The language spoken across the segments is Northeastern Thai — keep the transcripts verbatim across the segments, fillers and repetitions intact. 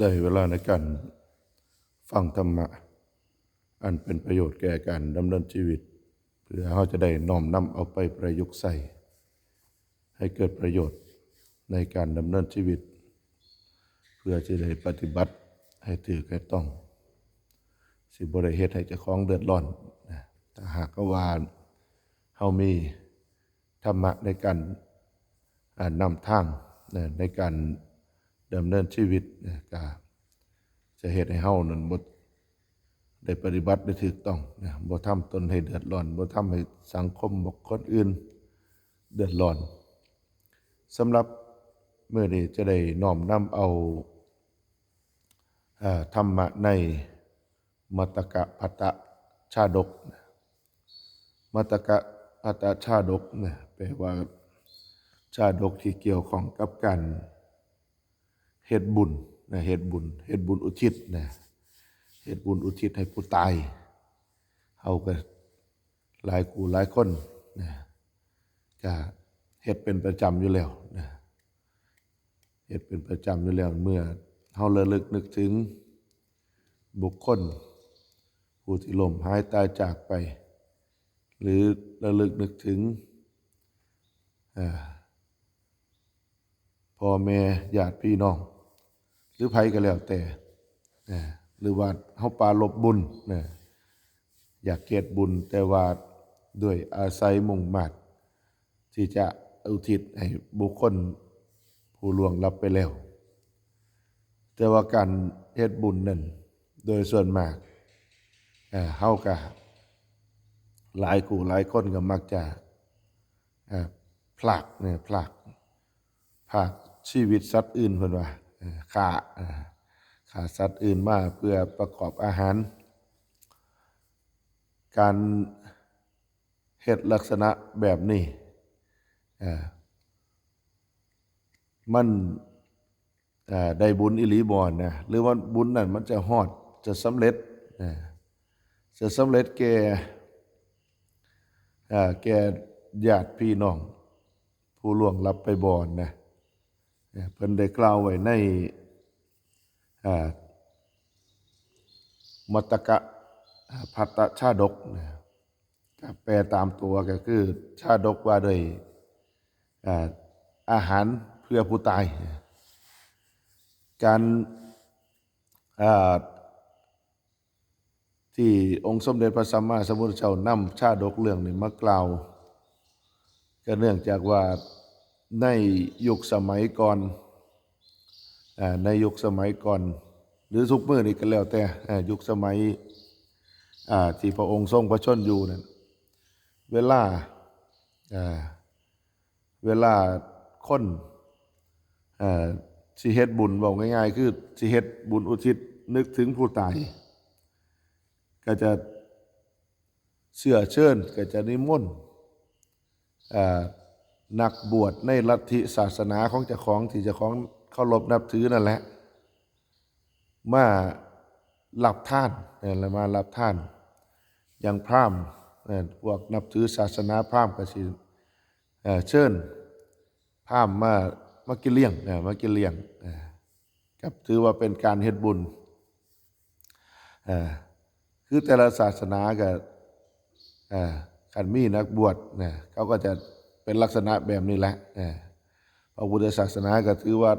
ได้เวลาในการฟังธรรมะ อันเป็นประโยชน์แก่การดำเนินชีวิต เพื่อเราจะได้น้อมนำเอาไปประยุกต์ใช้ ให้เกิดประโยชน์ในการดำเนินชีวิต เพื่อจะได้ปฏิบัติให้ถือให้ต้อง สิบ่ได้เฮ็ดให้เจ้าของเดือดร้อนนะถ้าหากว่าเรามีธรรมะในการอ่านำทางนะในการดำเนินชีวิตนะก็จะเฮ็ดให้เรานั้นบ่ได้ปฏิบัติได้ถูกต้องนะบ่ทำตนให้เดือดร้อนบ่ทำให้สังคมบ่คนอื่นเดือดร้อนสำหรับมื้อนี้จะได้น้อมนำเอา เอ่อธรรมะในมัตตกะพัตตชาดกนะมัตตกะพัตตชาดกนะแปลว่าชาดกที่เกี่ยวข้องกับการเฮ็ดบุญนะเฮ็ดบุญเฮ็ดบุญอุทิศนะเฮ็ดบุญอุทิศให้ผู้ตายเฮาก็หลายคู่หลายคนนะก็เฮ็ดเป็นประจำอยู่แล้วนะ เฮ็ดเป็นประจำอยู่แล้วเมื่อเฮาระลึกนึกถึงบุคคลผู้ที่ล้มหายตายจากไป หรือระลึกนึกถึงอ่าพ่อแม่ญาติพี่น้อง หรือไผก็แล้วแต่อ่าหรือว่าเฮาปรารภบุญนะอยากเฮ็ดบุญแต่ว่าด้วยอาศัยมุ่งมาด ที่จะอุทิศให้บุคคลผู้ล่วงลับไปแล้ว แต่ว่าการเฮ็ดบุญนั่นโดยส่วนมากเอ่อเฮาก็หลายคู่หลายคนก็มักจะเอ่อพรากเนี่ยพรากพรากชีวิตสัตว์อื่นเพิ่นว่าเอ่อฆ่าเอ่อฆ่าสัตว์อื่นมาเพื่อประกอบอาหาร การเฮ็ดลักษณะแบบนี้เอ่อมันเอ่อได้บุญอีหลีบ่นะหรือว่าบุญนั่นมันจะฮอดจะสำเร็จเอ่อจะสำเร็จแก่เอ่อแก่ญาติพี่น้องผู้ล่วงลับไปบ่นะเอ่อเพิ่นได้กล่าวไว้ในเอ่อมัตตกะอ่าภัตตชาดกนะ ก็แปลตามตัวก็คือชาดกว่าด้วยอ่าอาหารเพื่อผู้ตาย การอ่าที่องค์สมเด็จพระสัมมาสัมพุทธเจ้านำชาดกเรื่องนี้มากล่าว ก็เนื่องจากว่าในยุคสมัยก่อนอ่าในยุคสมัยก่อน หรือทุกมื้อนี้ก็แล้วแต่อ่ายุคสมัยอ่าที่พระองค์ทรงพระชนม์อยู่นั้นเวลาอ่าเวลาคนอ่าสิเฮ็ดบุญเว้าง่ายๆ คือสิเฮ็ดบุญอุทิศนึกถึงผู้ตาย ก็จะเชื้อเชิญก็จะนิมนต์อ่านักบวชในลัทธิศาสนาของเจ้าของที่เจ้าของเคารพนับถือนั่นแหละ มารับทานเอ่อมารับทานอย่างพราหมณ์เอ่อพวกนับถือศาสนาพราหมณ์ก็สิเอ่อเชิญพราหมณ์มามากินเลี้ยงเอ่อมากินเลี้ยงเอ่อครับถือว่าเป็นการเฮ็ดบุญเอ่อคือแต่ละศาสนาก็เอ่อคันมีนักบวชนะเขาก็จะเป็นลักษณะแบบนี้แหละเอ่อพระพุทธศาสนาก็ถือว่า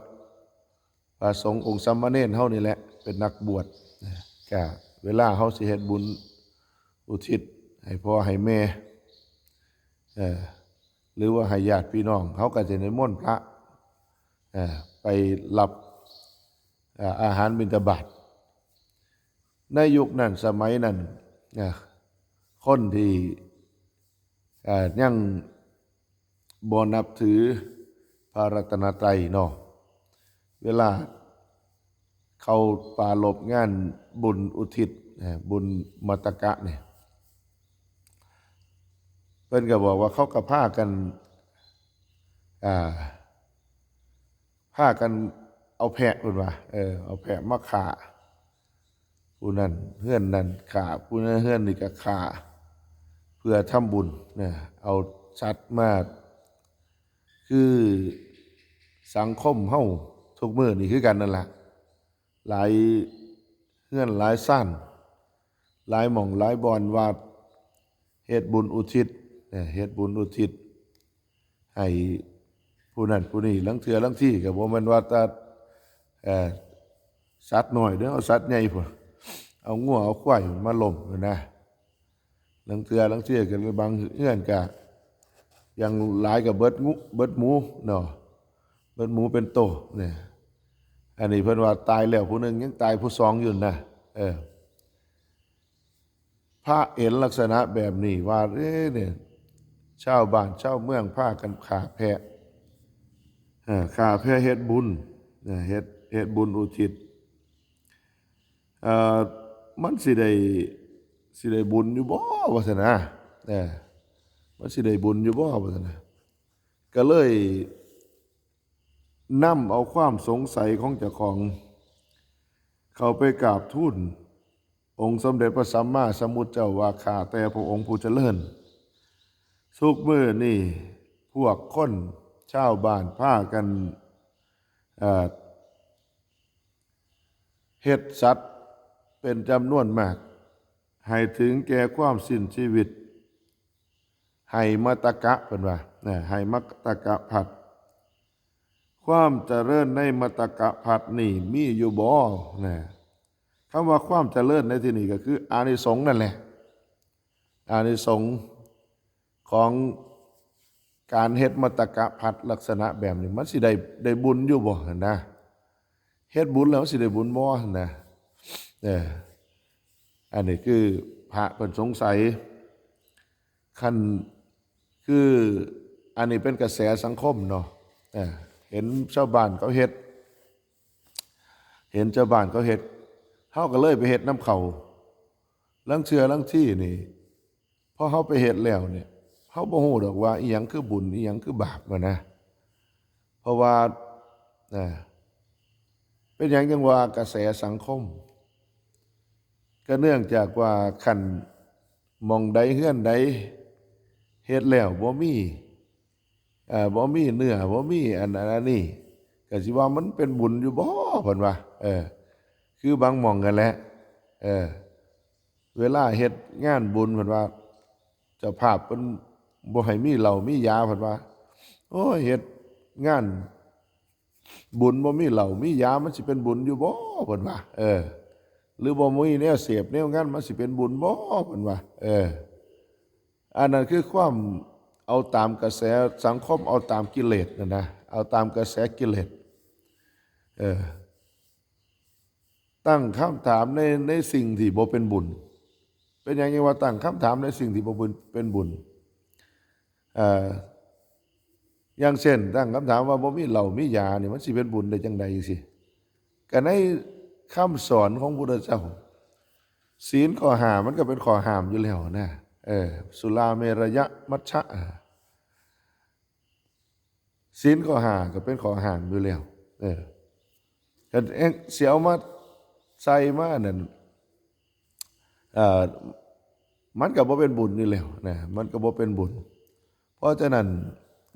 พระสงฆ์องค์สามเณรเฮานี่แหละเป็นนักบวชนะก็เวลาเฮาสิเฮ็ดบุญอุทิศให้พ่อให้แม่เอ่อหรือว่าให้ญาติพี่น้องเฮาก็จะนิมนต์พระเอ่อไปรับเอ่ออาหารบิณฑบาตในยุคนั้นสมัยนั้นนะคนที่เอ่อยัง บ่นับถือพระรัตนตรัยเนาะเวลาเขาปรารภงานบุญอุทิศเอ่อบุญมัตตกะเนี่ยเพิ่นก็บอกว่าเขาก็พากันอ่าพากันเอาแพะเพิ่นว่าเออเอาแพะมาฆ่า ผู้นั้นเฮือนนั้นฆ่าผู้นั้นเฮือนนี่ก็ฆ่าเพื่อทำบุญนะเอาสัตว์มาคือสังคมเฮาทุกมื้อนี่คือกันนั่นล่ะ หลายเฮือนหลายซ่าน หลายหม่องหลายบ่อน ว่าเฮ็ดบุญอุทิศ เอ่อ เฮ็ดบุญอุทิศให้ผู้นั้นผู้นี้ ลางเทื่อลางทีก็บ่แม่นว่าแต่ เอ่อ สัตว์น้อยเด้อ เอาสัตว์ใหญ่พุ้น เอางัวเอาควายมาล้มหั้นนะ ลางเทื่อลางทีก็บางเฮือนก็ อย่างหลายก็เบิดงู เบิดหมูเนาะ เบิดหมูเป็นโตเนี่ย อันนี้เพิ่นว่าตายแล้วผู้หนึ่ง ยังตายผู้สองอยู่นะ เออ พระเห็นลักษณะแบบนี้ว่า เอ๊ะเนี่ย ชาวบ้านชาวเมืองพากันฆ่าแพะ เอ่อ ฆ่าแพะเฮ็ดบุญ เอ่อ เฮ็ด เฮ็ดบุญอุทิศ เอ่อ มันสิได้ สิได้บุญอยู่บ่ ว่าซั่นนะ เออ มันสิได้บุญอยู่บ่ ว่าซั่นนะ ก็เลยนำเอาความสงสัยของเจ้าของ เข้าไปกราบทูลองค์สมเด็จพระสัมมาสัมพุทธเจ้าว่า ข้าแต่พระองค์ผู้เจริญ ทุกมื้อนี่พวกคนชาวบ้านพากัน เอ่อ เฮ็ดสัตว์เป็นจำนวนมาก ให้ถึงแก่ความสิ้นชีวิต ให้มัตตกะ เพิ่นว่า นะ ให้มัตตกะพัด ความเจริญในมัตตกะพัดนี่มีอยู่บ่ นะ คำว่าความเจริญในที่นี้ก็คืออานิสงส์นั่นแหละ อานิสงส์ของการเฮ็ดมัตตกะพัดลักษณะแบบนี้ มันสิได้ ได้บุญอยู่บ่ หั่นนะ เฮ็ดบุญแล้วมันสิได้บุญบ่ หั่นนะ เออ อันนี้คือพระเพิ่นสงสัย คัน คืออันนี้เป็นกระแสสังคมเนาะ เออ เห็นชาวบ้านเขาเฮ็ด เห็นชาวบ้านเขาเฮ็ด เฮาก็เลยไปเฮ็ดนำเขา ลางเทื่อลางทีนี่ พอเฮาไปเฮ็ดแล้วเนี่ย เฮาบ่ฮู้ดอกว่าอิหยังคือบุญ อิหยังคือบาปหั้นนะ เพราะว่า อ่า เป็นหยังจั่งว่ากระแสสังคม ก็เนื่องจากว่าคันหม่องใดเฮือนใดเฮ็ดแล้วบ่มี เอ่อ บ่มีเนื้อ บ่มีอันนั้นอันนี้ ก็สิว่ามันเป็นบุญอยู่บ่ เพิ่นว่า เออ คือบางหม่องหั้นแหละ เออ เวลาเฮ็ดงานบุญ เพิ่นว่า เจ้าภาพเพิ่นบ่ให้มีเหล้ามียา เพิ่นว่า โอ้ย เฮ็ดงานบุญบ่มีเหล้ามียา มันสิเป็นบุญอยู่บ่ เพิ่นว่า เออ หรือบ่มีแนวเสพแนวงัน มันสิเป็นบุญบ่ เพิ่นว่า เออ อันนั้นคือความเอาตามกระแสสังคม เอาตามกิเลสน่ะนะ เอาตามกระแสกิเลส เออ ตั้งคำถามใน ในสิ่งที่บ่เป็นบุญ เป็นหยังจั่งว่าตั้งคำถามในสิ่งที่บ่เป็น เป็นบุญ เอ่อ อย่างเช่น ตั้งคำถามว่าบ่มีเหล้ามียานี่ มันสิเป็นบุญได้จั่งใดจั่งซี้ ก็ในคำสอนของพุทธเจ้า ศีลข้อห้ามันก็เป็นข้อห้ามอยู่แล้วนะ เออ สุราเมรยมัชฌะ ศีลข้อห้าก็เป็นข้อห้ามอยู่แล้ว เออ คันเองสิเอามาใส่มานั่น เอ่อ มันก็บ่เป็นบุญอยู่แล้วนะ มันก็บ่เป็นบุญ เพราะฉะนั้น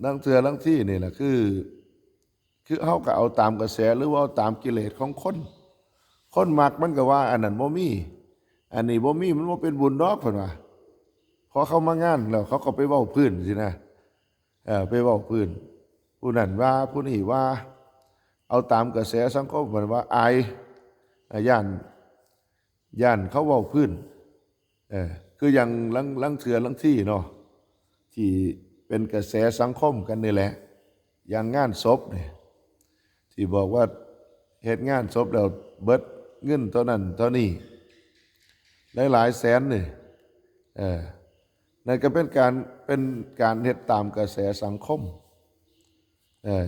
ลางเทื่อลางทีนี่แหละ คือ คือเฮาก็เอาตามกระแส หรือว่าเอาตามกิเลสของคน คนมักมันก็ว่าอันนั้นบ่มี อันนี้บ่มี มันบ่เป็นบุญดอก เพิ่นว่า พอเขามางานแล้วเขาก็ไปเว้าพื้นซี้นะ เออ ไปเว้าพื้น ผู้นั้นว่า ผู้นี้ว่า เอาตามกระแสสังคม เพิ่นว่าอาย อ่า ย้าน ย้านเขาเว้าพื้น เออ คืออย่างลาง ลางเทื่อลางทีเนาะ ที่เป็นกระแสสังคมกันนี่แหละ อย่างงานศพนี่ ที่บอกว่าเฮ็ดงานศพแล้วเบิดเงินเท่านั้นเท่านี้ หลายๆ แสนนี่ เออ นั่นก็เป็นการ เป็นการเฮ็ดตามกระแสสังคม เออ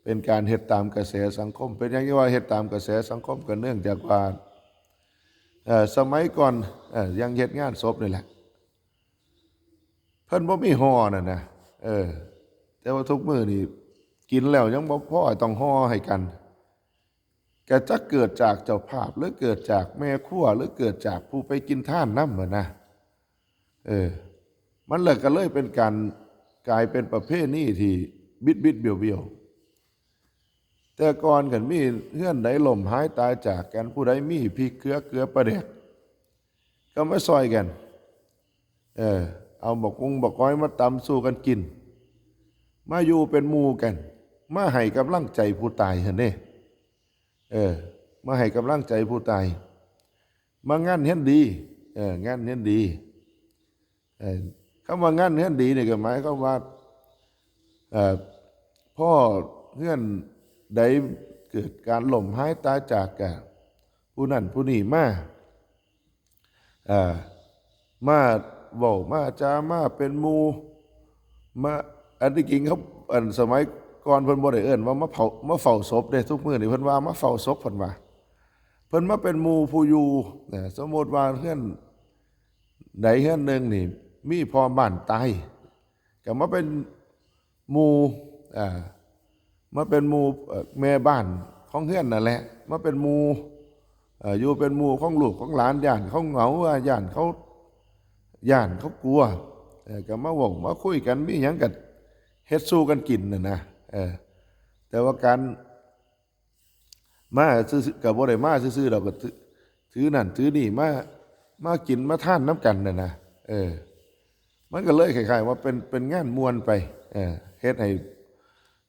เป็นการเฮ็ดตามกระแสสังคม เป็นหยังจั่งว่าเฮ็ดตามกระแสสังคม ก็เนื่องจากว่า เอ่อ สมัยก่อน เอ่อ ยังเฮ็ดงานศพนี่แหละ เพิ่นบ่มีห่อน่ะนะ เออ แต่ว่าทุกมื้อนี่กินแล้วยังบ่พอต้องห่อให้กัน ก็จักเกิดจากเจ้าภาพ หรือเกิดจากแม่ครัว หรือเกิดจากผู้ไปกินทานนำหั้นนะ เออ มันเลยก็เลยเป็นการ กลายเป็นประเพณีที่บิดๆ เบี้ยวๆ แต่ก่อนคันมีเฮือนใดล้มหายตายจากกัน ผู้ใดมีพริกเขือเกลือปลาแดก ก็มาซอยกัน เออ เอาบักฮุ่งบักฮอยมาตำสู่กันกิน มาอยู่เป็นหมู่กัน มาให้กำลังใจผู้ตายหั่นเด้ เออ มาให้กำลังใจผู้ตาย มางานเฮือนดี เออ งานเฮือนดี เออ คำว่างานเฮือนดีนี่ก็หมายความว่า เอ่อ พอเฮือนใดเกิดการล้มหายตายจากกัน ผู้นั้นผู้นี้มา เอ่อ มาเว้ามาจามาเป็นหมู่ มา อันที่จริงเขา อันสมัยก่อนเพิ่นบ่ได้เอิ้นว่ามาเผา มาเฝ้าศพเด้ ทุกมื้อนี่เพิ่นว่ามาเฝ้าศพ เพิ่นว่า เพิ่นมาเป็นหมู่ผู้อยู่นะ สมมุติว่าเฮือนใดเฮือนหนึ่งนี่ มีพ่อบ้านตาย ก็มาเป็นหมู่ อ่า มาเป็นหมู่ เอ่อ แม่บ้านของเฮือนนั่นแหละ มาเป็นหมู่ เอ่อ อยู่เป็นหมู่ของลูกของหลาน ย้านเขาเหงา ย้านเขา ย้านเขากลัว เอ่อ ก็มาเว้ามาคุยกัน มีหยังก็เฮ็ดสู่กันกินน่ะนะ เออ แต่ว่าการมาซื่อๆ ก็บ่ได้มาซื่อๆ ดอก ก็ถือ ถือนั่นถือนี่มา มากินมาทานนำกันน่ะนะ เออ มันก็เลยคล้ายๆ ว่าเป็น เป็นงานม่วนไป เออ เฮ็ดให้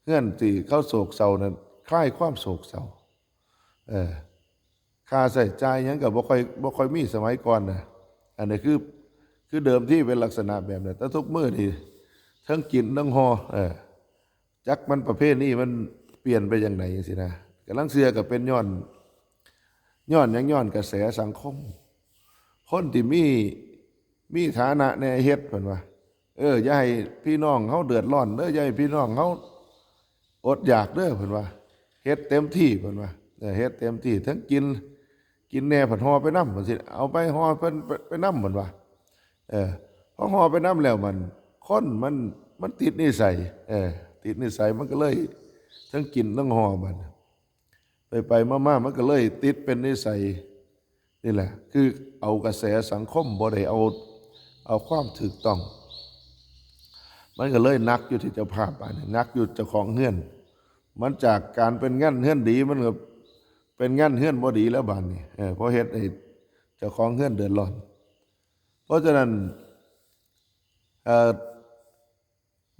เฮือนที่เขาโศกเศร้านั้นคลายความโศกเศร้า เออ ค่าใช้จ่ายหยังก็บ่ค่อย บ่ค่อยมีสมัยก่อนนะ อันนี้คือ คือเดิมทีเป็นลักษณะแบบนั้น แต่ทุกมื้อนี่ทั้งกินทั้งห่อ เออ จักมันประเพณีมันเปลี่ยนไปจั่งใดจั่งซี้นะ ก็ลางเทื่อก็เป็นย้อน ย้อนหยัง ย้อนกระแสสังคม คนที่มี มีฐานะแหน่เฮ็ด เพิ่นว่า เออ อย่าให้พี่น้องเฮาเดือดร้อนเด้อ อย่าให้พี่น้องเฮาอดอยากเด้อ เพิ่นว่า เฮ็ดเต็มที่ เพิ่นว่า เออ เฮ็ดเต็มที่ ทั้งกิน กินแหน่ ผัดห่อไปนำ เพิ่นสิเอาไปห่อเพิ่นไป ไปนำ เพิ่นว่า เออ พอห่อไปนำแล้วมัน คนมัน มันติดนิสัย เออ ติดนิสัย มันก็เลยทั้งกินทั้งห่อ บัดไปไปมามา มันก็เลยติดเป็นนิสัย นี่แหละ คือเอากระแสสังคม บ่ได้เอา เอาความถูกต้อง มันก็เลยหนักอยู่ที่เจ้าภาพ บาดนี้หนักอยู่เจ้าของเฮือน มันจากการเป็นงานเฮือนดี มันก็เป็นงานเฮือนบ่ดีแล้ว บาดนี้ เออ เพราะเฮ็ดให้เจ้าของเฮือนเดือดร้อน เพราะฉะนั้น เอ่อ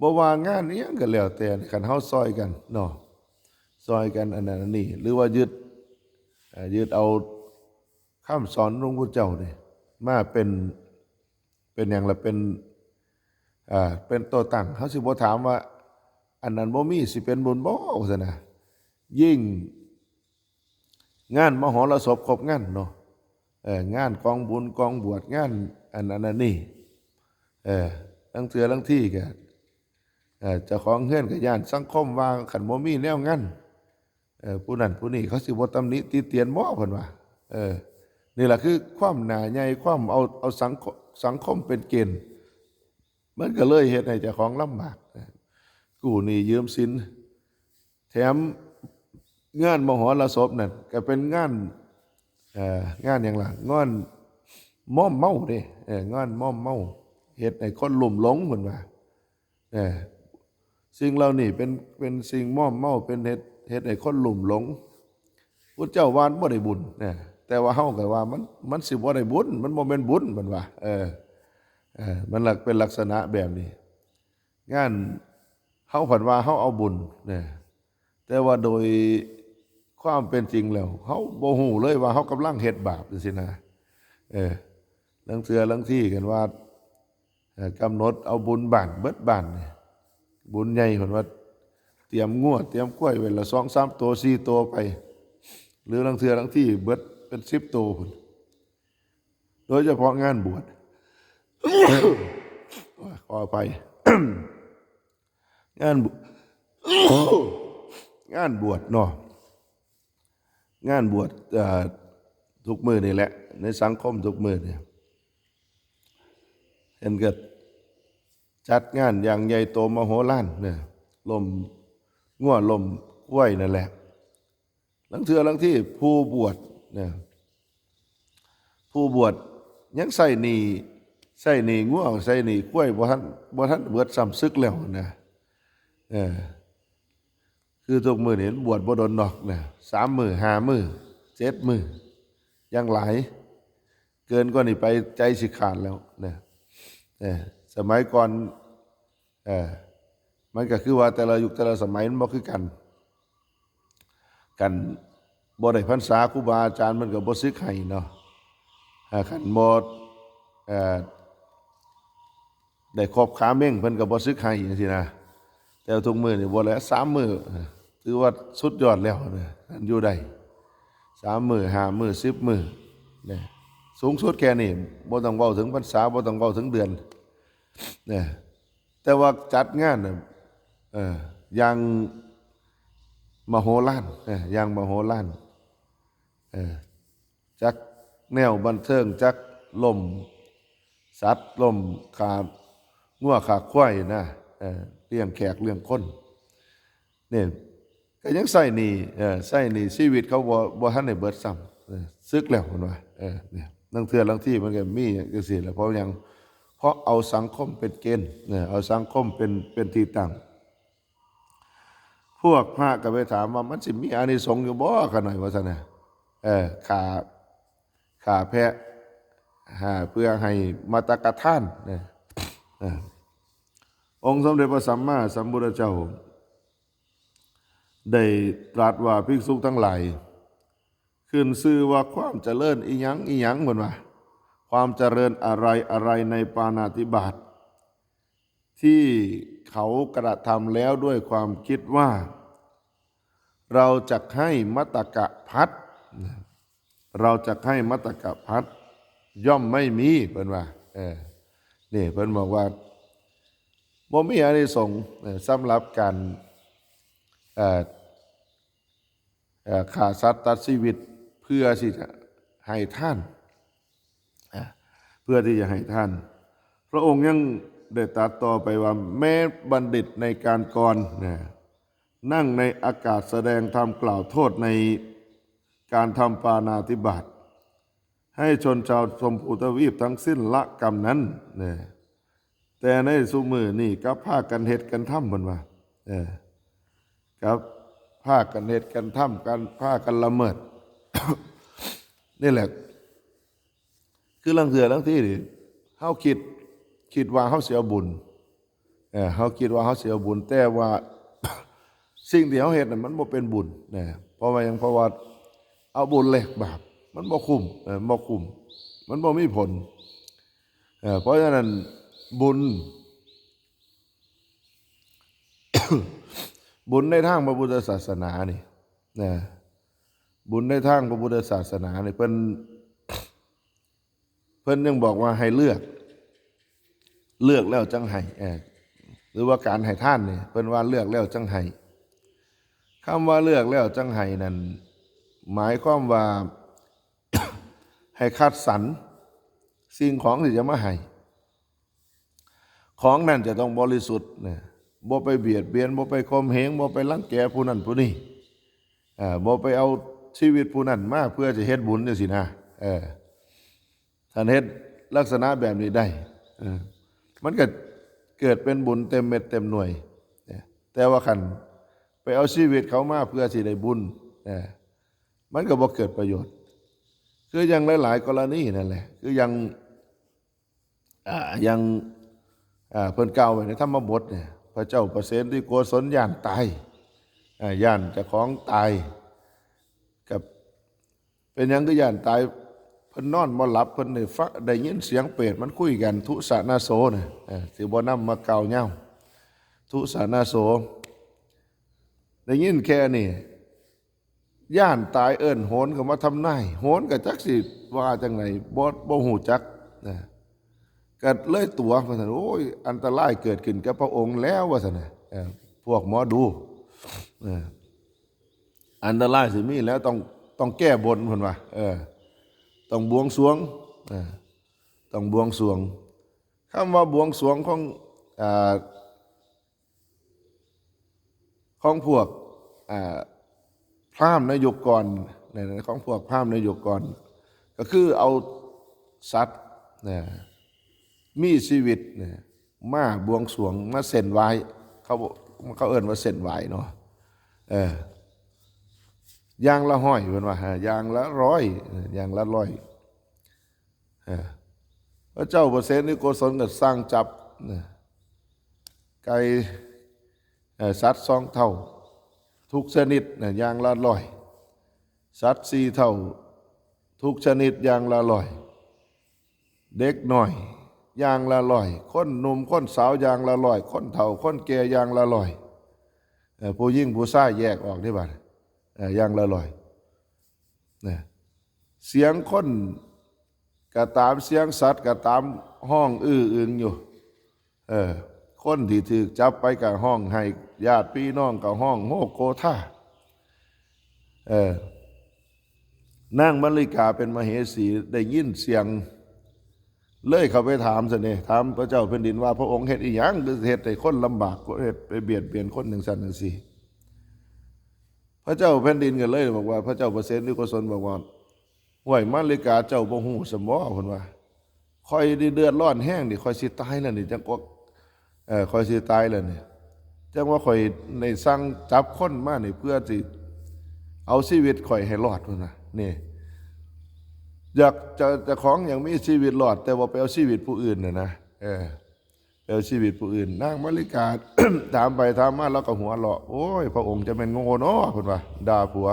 บ่ว่างานอิหยังก็แล้วแต่ คันเฮาซอยกันเนาะ ซอยกันอันนั้นอันนี้ หรือว่ายึด เอ่อ ยึดเอาคำสอนหลวงปู่เจ้านี่มาเป็น เป็นหยังล่ะ เป็น เอ่อ เป็นตัวตั้ง เฮาสิบ่ถามว่า อันนั้นบ่มีสิเป็นบุญบ่ ว่าซั่นนะ ยิ่ง งานมหรสพครบงานเนาะ เออ งานกองบุญกองบวช งานอันนั้นอันนี้ เออ ลางเทื่อลางทีก็ เออ เจ้าของเฮือนก็ย้านสังคมว่า คันบ่มีแนวงาน เออ ผู้นั้นผู้นี้เขาสิบ่ตำหนิติเตียนบ่ เพิ่นว่า เออ นี่ล่ะคือความหน้าใหญ่ ความเอา เอาสังค- สังคมเป็นเกณฑ์ มันก็เลยเฮ็ดให้เจ้าของลำบาก กู้หนี้ยืมสิน แถมงานมหรสพนั่นก็เป็นงาน เอ่อ งานหยังล่ะ งานมอมเมาเด้ เออ งานมอมเมา เฮ็ดให้คนลุ่มหลง เพิ่นว่า เออ สิ่งเหล่านี้เป็น เป็นสิ่งมอมเมา เป็นเฮ็ด เฮ็ดให้คนลุ่มหลง พุทธเจ้าว่าบ่ได้บุญนะ แต่ว่าเฮาก็ว่ามัน มันสิบ่ได้บุญ มันบ่แม่นบุญ เพิ่นว่า เออ เออ มันลัก- เป็นลักษณะแบบนี้ งาน เฮาผัดว่าเฮาเอาบุญนะ แต่ว่าโดยความเป็นจริงแล้ว เฮาบ่ฮู้เลยว่าเฮากำลังเฮ็ดบาปจั่งซี้นะ เออ ลางเทื่อลางทีกันว่า เอ่อ กำหนดเอาบุญบ้าน เบิดบ้านนี่ บุญใหญ่ เพิ่นว่าเตรียมงัวเตรีมควายไว้ละสองสามตัว สี่ตัวไป หรือลางเทื่อลางทีเบิดเป็นสิบตัวพุ้น โดยเฉพาะงานบวช ขออภัย งานบว- งานบวชเนาะ งานบวช เอ่อ ทุกมื้อนี่แหละ ในสังคมทุกมื้อนี่ เพิ่นก็จัดงานอย่างใหญ่โตมโหฬารเนี่ย ล้มงัวล้มควายนั่นแหละ ลางเทื่อลางทีผู้บวชเนี่ย ผู้บวชยังใช้หนี้ ใช้หนี้งัว ใช้หนี้ควายบ่ทัน บ่ทันเบิดซ้ำ สึกแล้วนะ เออ คือทุกมื้อนี่บวชบ่ดนดอกนะ สามมื้อ ห้ามื้อ เจ็ดมื้อ ยังหลาย เกินกว่านี้ไปใจสิขาดแล้วนะ เออ สมัยก่อน เออ มันก็คือว่าแต่ละยุคแต่ละสมัยมันบ่คือกัน กันบ่ได้พรรษา ครูบาอาจารย์มันก็บ่สึกให้เนาะ อ่า คันบ่ เอ่อ ได้ครบขาเม่งเพิ่นก็บ่สึกให้จังซี้นะ แต่ทุกมื้อนี่บ่แล้ว สามมื้อ ถือว่าสุดยอดแล้วนะ คันอยู่ได้ สามมื้อ ห้ามื้อ สิบมื้อ นะ สูงสุดแค่นี้ บ่ต้องเว้าถึงพรรษา บ่ต้องเว้าถึงเดือน นะ แต่ว่าจัดงานน่ะ เออ อย่างมโหฬาร เออ อย่างมโหฬาร เออ จักแนวบันเทิง จักล้มสัตว์ ล้มฆ่างัวฆ่าควายนะ เออ เลี้ยงแขกเลี้ยงคน นี่ ก็ยังใช้หนี้ เออ ใช้หนี้ชีวิตเขาบ่ บ่ทันได้เบิดซ้ำ เออ สึกแล้วเพิ่นว่า เออ เนี่ย ลางเทื่อลางทีมันก็มีจังซี้แหละ เพราะหยัง เพราะเอาสังคมเป็นเกณฑ์ เออ เอาสังคมเป็น เป็นที่ตั้ง พวกพระก็ไปถามว่า มันสิมีอานิสงส์อยู่บ่ ข้าน้อย ว่าซั่นน่ะ เออ ฆ่า ฆ่าแพะ หา เพื่อให้มัตตกทาน นะ เออ องค์สมเด็จพระสัมมาสัมพุทธเจ้า ได้ตรัสว่า ภิกษุทั้งหลาย ขึ้นชื่อว่าความเจริญอิหยังอิหยัง เพิ่นว่า ความเจริญอะไรอะไรในปาณาติบาต ที่เขากระทำแล้วด้วยความคิดว่า เราจักให้มัตตกะภัต เราจักให้มัตตกะภัต ย่อมไม่มี เพิ่นว่า เออ นี่เพิ่นบอกว่า บ่มีอานิสงส์ เออ สำหรับการ เอ่อ เอ่อ ฆ่าสัตว์ตัดชีวิต เพื่อที่จะให้ทาน อ่ะ เพื่อที่จะให้ทาน พระองค์ยังได้ตรัสต่อไปว่า แม้บัณฑิตในการก่อนนะ นั่งในอากาศแสดงธรรมกล่าวโทษในการทำปาณาติบาต ให้ชนชาวชมพูทวีปทั้งสิ้นละกรรมนั้นนะ แต่ในซุมื้อนี้กลับพากันเฮ็ดกันทำ เพิ่นว่า เออ กลับพากันเฮ็ดกันทำ กัน พากันละเมิด นี่แหละ คือลางเทื่อลางทีนี่ เฮาคิด คิดว่าเฮาสิเอาบุญ เออ เฮาคิดว่าเฮาสิเอาบุญ แต่ว่า สิ่งที่เฮาเฮ็ดน่ะมันบ่เป็นบุญนะ เพราะว่าหยัง เพราะว่าเอาบุญแลกบาป มันบ่คุ้ม เออ บ่คุ้ม มันบ่มีผล เออ เพราะฉะนั้นบุญ บุญในทางพระพุทธศาสนานี่นะ บุญในทางพระพุทธศาสนานี่ เพิ่น เพิ่นยังบอกว่าให้เลือก เลือกแล้วจั่งให้ เออ หรือว่าการให้ทานนี่ เพิ่นว่าเลือกแล้วจั่งให้ คำว่าเลือกแล้วจั่งให้นั่น หมายความว่า ให้คัดสรรสิ่งของที่จะมาให้ ของนั้นจะต้องบริสุทธิ์นะ บ่ไปเบียดเบียน บ่ไปข่มเหง บ่ไปรังแกผู้นั้นผู้นี้ อ่า บ่ไปเอาชีวิตผู้นั้นมาเพื่อจะเฮ็ดบุญจังซี้นะ เออ ท่านเฮ็ดลักษณะแบบนี้ได้ เออ มันก็เกิดเป็นบุญเต็มเม็ดเต็มหน่วย เนี่ย แต่ว่าคันไปเอาชีวิตเขามาเพื่อสิได้บุญ เออ มันก็บ่เกิดประโยชน์ คืออย่างหลายๆ กรณีนั่นแหละ คืออย่าง อ่า อย่าง อ่า เพิ่นกล่าวไว้ในธรรมบทเนี่ย พระเจ้าประเสนที่โกศลย้านตาย อ่า ย้านเจ้าของตาย กับ เป็นหยังคือย้านตาย เพิ่นนอนบ่หลับ เพิ่นได้ฟัง ได้ยินเสียงเปรตมันคุยกัน ทุสะนาโสน่ะ เออ สิบ่นำมากล่าวยาว ทุสะนาโส ได้ยินแค่นี้ ย้านตายเอิ้นโหรเข้ามาทำนาย โหรก็จักสิว่าจั่งใด บ่ บ่ฮู้จักนะ ก็เลยตั๋ว ว่าซั่น โอ้ย อันตรายเกิดขึ้นกับพระองค์แล้ว ว่าซั่นนะ เออ พวกหมอดู เออ อันตรายสิมีแล้ว ต้อง ต้องแก้บน เพิ่นว่า เออ ต้องบวงสรวง เออ ต้องบวงสรวง คำว่าบวงสรวงของ อ่า ของพวก อ่า พราหมณ์ในยุคก่อนเนี่ยนะ ของพวกพราหมณ์ในยุคก่อน ก็คือเอาสัตว์นะ มีชีวิตนะ มาบวงสรวง มาเส้นไหว้ เขา เขาเอิ้นว่าเส้นไหว้เนาะ เออ อย่างละห้อยเพิ่นว่า ฮะ อย่างละร้อย เออ อย่างละร้อย เออ พระเจ้าประเสนที่โกศลก็สั่งจับนะ ไก่ เอ่อ สัตว์สองเท่า ทุกชนิดนะ อย่างละร้อย สัตว์สี่เท่า ทุกชนิดอย่างละร้อย เด็กน้อยอย่างละร้อย คนหนุ่มคนสาวอย่างละร้อย คนเฒ่าคนแก่อย่างละร้อย เอ่อ ผู้หญิงผู้ชายแยกออกได้บัด เอ่อ อย่างละร้อย นะ เสียงคนก็ตาม เสียงสัตว์ก็ตาม ฮ้องอื้ออึงอยู่ เออ คนที่ถูกจับไปก็ฮ้องไห้ ญาติพี่น้องก็ฮ้องโฮโกธา เออ นางมัลลิกาเป็นมเหสีได้ยินเสียง เลยเข้าไปถามซะนี่ ถามพระเจ้าแผ่นดินว่า พระองค์เฮ็ดอีหยังคือเฮ็ดให้คนลำบาก เฮ็ดไปเบียดเบียนคนจังซั่นจังซี่ พระเจ้าแผ่นดินก็เลยบอกว่า พระเจ้าประเสนที่โกศลบอกว่า ห้วยมัลลิกาเจ้าบ่ฮู้สมบ่ เพิ่นว่า ข้อยนี่เดือดร้อนแฮงนี่ ข้อยสิตายแล้วนี่ จังกว่า เอ่อ ข้อยสิตายแล้วนี่ จังว่าข้อยได้สั่งจับคนมานี่ เพื่อสิเอาชีวิตข้อยให้รอด เพิ่นว่า นี่ อยากจะ เจ้าของอยากมีชีวิตรอด แต่ว่าไปเอาชีวิตผู้อื่นน่ะนะ เออ ไปเอาชีวิตผู้อื่น นางมัลลิกา ถามไปถามมา แล้วก็หัวเราะ โอ้ย พระองค์จะแม่นโง่เนาะ เพิ่นว่า ด่าผัว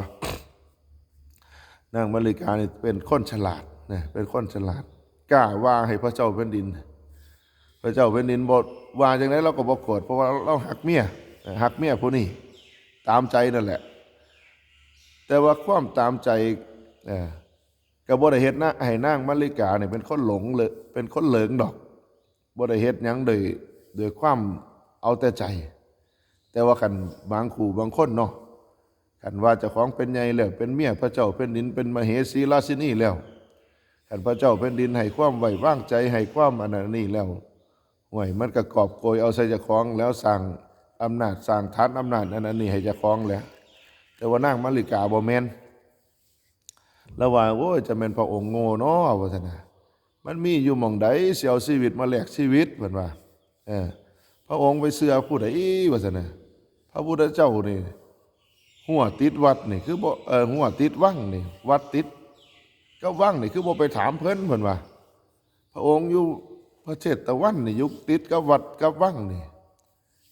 นางมัลลิกานี่เป็นคนฉลาดนะ เป็นคนฉลาด กล้าว่าให้พระเจ้าแผ่นดิน พระเจ้าแผ่นดินบ่ว่าจังได๋ เราก็บ่โกรธ เพราะว่าเราฮักเมีย เอ่อ ฮักเมียผู้นี้ ตามใจนั่นแหละ แต่ว่าความตามใจ เอ่อ ก็บ่ได้เฮ็ดนะ ให้นางมัลลิกานี่เป็นคนหลงเลย เป็นคนเหลิงดอก บ่ได้เฮ็ดหยังโดย โดยความเอาแต่ใจ แต่ว่าคันบางคู่บางคนเนาะ คันว่าเจ้าของเป็นใหญ่แล้ว เป็นเมียพระเจ้าแผ่นดิน เป็นมเหสีราชินีแล้ว คันพระเจ้าแผ่นดินให้ความไว้วางใจ ให้ความอันนั้นนี่แล้ว ห้วย มันก็กอบโกยเอาใส่เจ้าของแล้ว สร้างอำนาจ สร้างฐานอำนาจอันนั้นนี่ให้เจ้าของแหละ แต่ว่านางมัลลิกาบ่แม่น แล้วว่า โอ้ย จะแม่นพระองค์โง่เนาะ ว่าซั่นน่ะ มันมีอยู่หม่องใดสิเอาชีวิตมาแลกชีวิต เพิ่นว่า เออ พระองค์ไปเชื่อผู้ใด ว่าซั่นน่ะ พระพุทธเจ้านี่ ฮั้วติดวัดนี่คือบ่ เอ่อ ฮั้วติดวังนี่ วัดติดกับวังนี่คือบ่ไปถามเพิ่น เพิ่นว่า พระองค์อยู่พระเชตวันนี่ อยู่ติดกับวัดกับวังนี่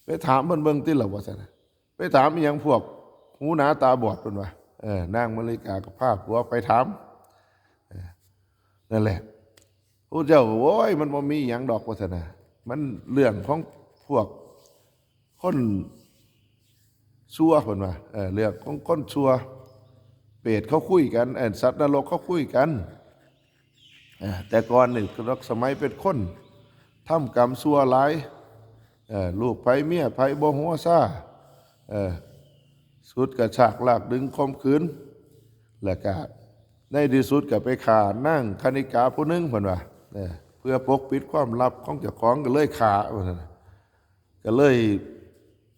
ไปถามเพิ่นเบิ่งติล่ะ ว่าซั่นน่ะ ไปถามอีหยังพวกหูหนาตาบอด เพิ่นว่า เออ นางมัลลิกาก็พาผัวไปถาม เออ นั่นแหละ พระเจ้าก็ โอ้ย มันบ่มีหยังดอก ว่าซั่นน่ะ มันเรื่องของพวกคนชั่ว เพิ่นว่า เออ เรื่องของคนชั่ว เปรตเขาคุยกัน เอ่อ สัตว์นรกเขาคุยกัน เอ่อ แต่ก่อนนี่ สมัยเป็นคนทำกรรมชั่วหลาย เอ่อ ลูกไผเมียไผบ่หัวซา เอ่อ สุดกระชากลากดึงข่มขืน แล้วก็ในที่สุดก็ไปฆ่านางคณิกาผู้หนึ่ง เพิ่นว่า เออ เพื่อปกปิดความลับของเจ้าของ ก็เลยฆ่า ว่าซั่นน่ะ ก็เลย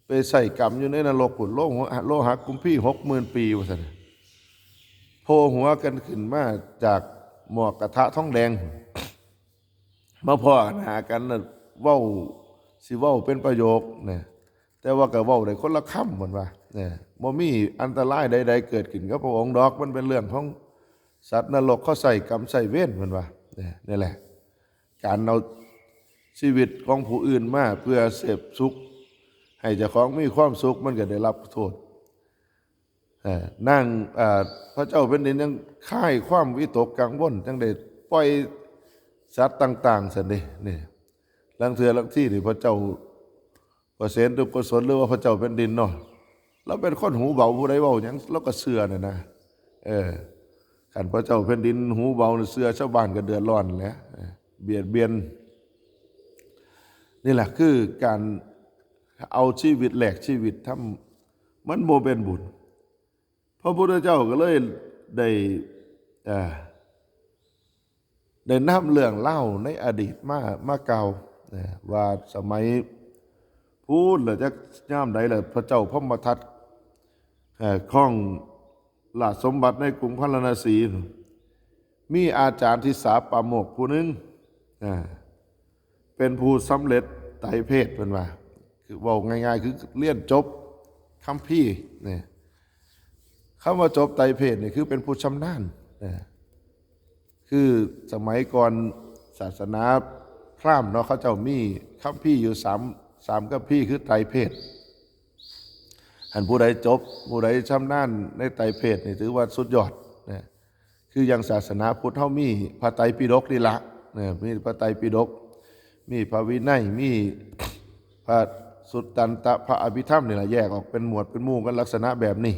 ไปใช้กรรมอยู่ในนรกพุ้น โลหะ โลหะกุมพีหกหมื่นปี ว่าซั่นน่ะ โผล่หัวกันขึ้นมาจากหม้อกระทะทองแดง มาพ้อหน้ากันน่ะ เว้า สิเว้าเป็นประโยคนะ แต่ว่าก็เว้าได้คนละคำ เพิ่นว่า เนี่ย บ่มีอันตรายใดๆเกิดขึ้นกับพระองค์ดอก มันเป็นเรื่องของสัตว์นรก เขาใช้กรรมใช้เวร เพิ่นว่า เนี่ย นี่แหละ การเอาชีวิตของผู้อื่นมาเพื่อเสพสุข ให้เจ้าของมีความสุข มันก็ได้รับโทษ เอ่อ นาง เอ่อ พระเจ้าแผ่นดินยังคลายความวิตกกังวล จังได้ปล่อยสัตว์ต่างๆ ซั่นเด้ นี่ ลางเทื่อลางทีนี่ พระเจ้าประเสนที่โกศล หรือว่าพระเจ้าแผ่นดินเนาะ ลาวเป็นคนหูเบา ผู้ใดเว้าหยังลาวก็เชื่อน่ะนะ เออ คันพระเจ้าแผ่นดินหูเบานี่ เชื่อชาวบ้านก็เดือดร้อนแหละ เออ เบียดเบียน นี่แหละคือการเอาชีวิตแลกชีวิต ทำ มันบ่เป็นบุญ พระพุทธเจ้าก็เลยได้ เอ่อ ได้นำเรื่องเล่าในอดีตมา มากล่าวนะ ว่าสมัยพู้นล่ะ จักยามใดล่ะ พระเจ้าพรหมทัต เอ่อ ครองราชสมบัติในกรุงพาราณสี มีอาจารย์ทิสาปาโมกข์ผู้หนึ่ง อ่า เป็นผู้สำเร็จไตรเพศ เพิ่นว่า คือเว้าง่ายๆ คือเรียนจบคัมภีร์เนี่ย คำว่าจบไตรเพทนี่คือเป็นผู้ชำนาญนะ คือสมัยก่อนศาสนาพราหมณ์เนาะ เขาเจ้ามีคัมภีร์อยู่สาม สามคัมภีร์คือไตรเพท อันผู้ใดจบ ผู้ใดชำนาญในไตรเพทนี่ถือว่าสุดยอดนะ คืออย่างศาสนาพุทธเฮามีพระไตรปิฎกนี่ละนะ มีพระไตรปิฎก มีพระวินัย มีพระสุตตันตพระอภิธรรมนี่แหละ แยกออกเป็นหมวดเป็นหมู่กันลักษณะแบบนี้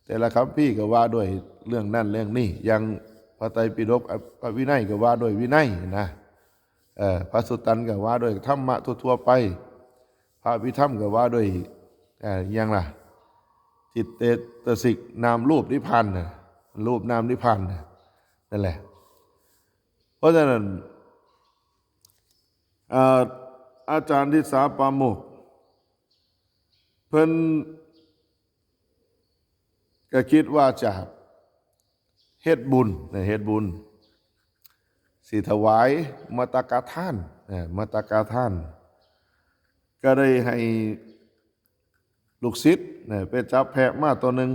แต่ละคัมภีร์ก็ว่าด้วยเรื่องนั้นเรื่องนี้ อย่างพระไตรปิฎก พระวินัยก็ว่าด้วยวินัยนะ เอ่อ พระสุตตันก็ว่าด้วยธรรมะทั่วๆไป พระอภิธรรมก็ว่าด้วย เอ่อ อย่างล่ะ จิตเจตสิก นามรูปนิพพานนะ รูปนามนิพพานนะ นั่นแหละ เพราะฉะนั้น เอ่อ อาจารย์ทิสาปาโมกข์ เพิ่นก็คิดว่าจะเฮ็ดบุญนะ เฮ็ดบุญ สิถวายมัตตกาทานนะ มัตตกาทาน ก็ได้ให้ลูกศิษย์นะ ไปจับแพะมาตัวหนึ่ง